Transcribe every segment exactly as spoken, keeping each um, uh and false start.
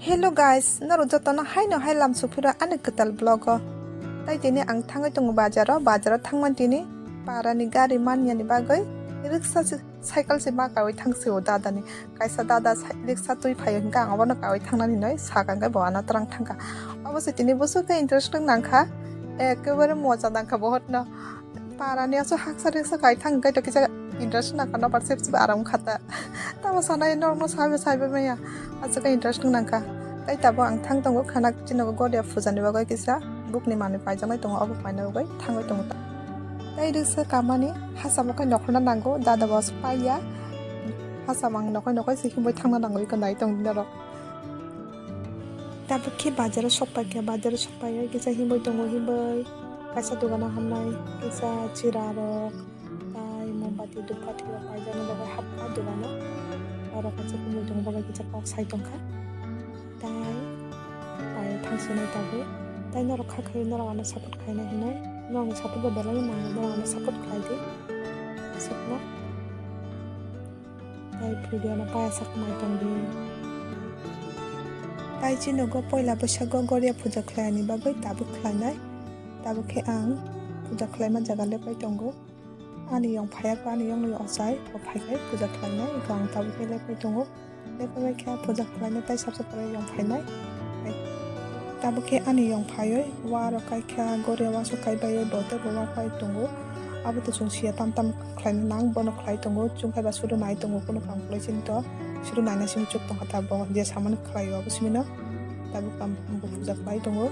Hello guys, norok jotono haino hai lam suphiro ani kwtal vlog o. Tai tini ang thangwi tongo bazar o, bazar o thangmani tini para ni gari manya ni bagwi riksa se, cycle se ma kawi thang se o dada ni. Kaisa dada sai, riksa twi phaio hwnkhe ang obono kawi thangnani hinwi sakha hwnkhe bo ano twrang thangkha. Obo se tini bwswk khe interesting nangkha, ekebare moja nangkha bohotno. Para ni aswk haksa riksa kai thang hwnkhe to kisa interest nangkha, nokbar sip sip aram kha ta. Tamo sanai norokno saibo saibo maya. Aswk khe interesting nangkha. Tai tabuk ang thang tongo khana chini Goria puja ni bagwi kisa bukni manwi paijaknai tongo, obo paina bagwi thangwi tongo. Tai riksa kamani hachamo khe nokhorna nango, dada bo aswk paiya. Hachamo ang nokhai nokhai se himwi thangna nango, eko nai tong norok. Tabuk khe bazar o sok paikha, bazar o sok paiwi kisa himwi tongo, himwi kaisa dogano hamnai kisa chira rok tai mombati dhupati rok paijaknai bagwi hapkha dogano. Oro kaisa himwi tongo, bo bai kisa kok sai tongkha. Tai pai thangsinai tabuk. Tai norok kha khaio, norok ano support khainai hinwi. Norokni support bo belai no nango, norok ano support khlai di. Aswkno. Tai video no paya sak mai tong di. Tai chini nogo poila bwsakgo Goria puja khlaini bagwi tabuk khlainai. Tabuk khe ang puja khlaima jaga lepai tongo. Ani yong phaiya khe ani yongni ochai bo phaikhai puja khlainai, eko ang tabuk khe lepai tongo. Lepai bai khe puja khlainai tai sabsa kwrwi yong phainai. Tabuk khe ani yong phaiwi wa rok kaikha, Goria wansuk kai baiwi bo tei bo wa pai tongo. Abo to chwng siya tam tam khlaina nang, bono khlai tongo, chwng khe ba sudu nai tongo, kunu kam kwlai chini to sudu naina simi chuk tongkha ta bo je samani khlaio abo simino. Tabuk bo puja khlai tongo,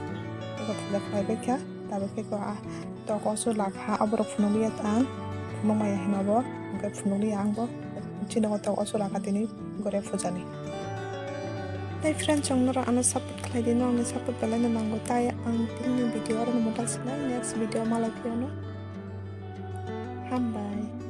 eko puja khlai bai kha. Tabuk khe ko, ah, tok oso lakha, aborok phunukliya ang, phunukmaya hino bo, hwnkhe phunukliya ang bo, chini o tok oso lakha tini Goria puja ni. Tai friend, chwng norok ano support khlai di, norokni support belai no nango, tai ang tini video oro no mwthang sinai, next video malai phiyano. Hambai.